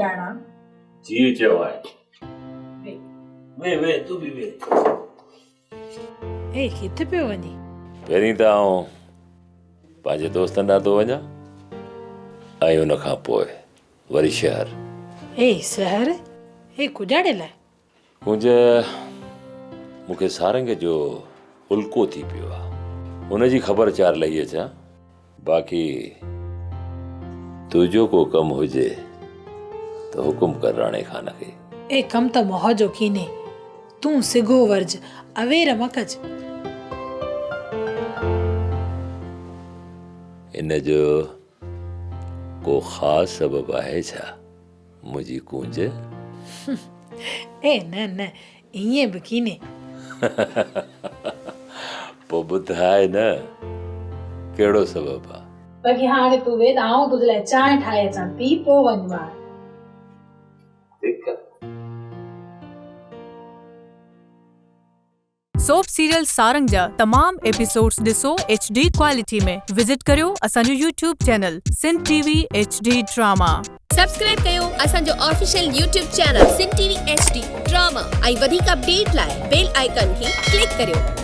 ڏاڻا. جيء چيو آهي. ويهه ويهه تون به ويهه. اي ڪٿي پيو وڃين؟ پهرين ته آئون پنهنجي دوستن ڏانهن ٿو وڃان ۽ ان کان پوء وري شهر. اي شهر؟ اي ڪجاڙي لاء؟ ڪونج مون کي سارنگ جو الڪو ٿي پيو آ. ان جي خبر چار لهي اچان. باقي تنهنجو ڪو ڪم هجي ته حڪم ڪر راڻي خان کي. اي ڪم ته موهه جو ڪينهي. تون سگهو ورج، اوير م ڪج. ان جو ڪو خاص سبب آهي ڇا منهنجي ڪونج؟ اي نه نه ائين به ڪينهي. پوء ٻڌاء نه ڪهڙو سبب آ؟ باقي هاڻي تون ويهه ته آئون تنهنجي لاء چانهه ٺاهي اچان، پي پوء وڃ ٻاهر. ٺيڪ آ. سوپ سيريل سارنگ جا تمام ايپيسوڊز ڏسو ايڇ ڊي ڪوالٽي ۾ وزٽ ڪريو اسان جو YouTube channel Sindh T V H D drama. Subscribe ڪيو اسان جو official YouTube channel Sindh T V H D drama ۽ وڌيڪ اپڊيٽ لاء بيل آئيڪان کي ڪلڪ ڪريو.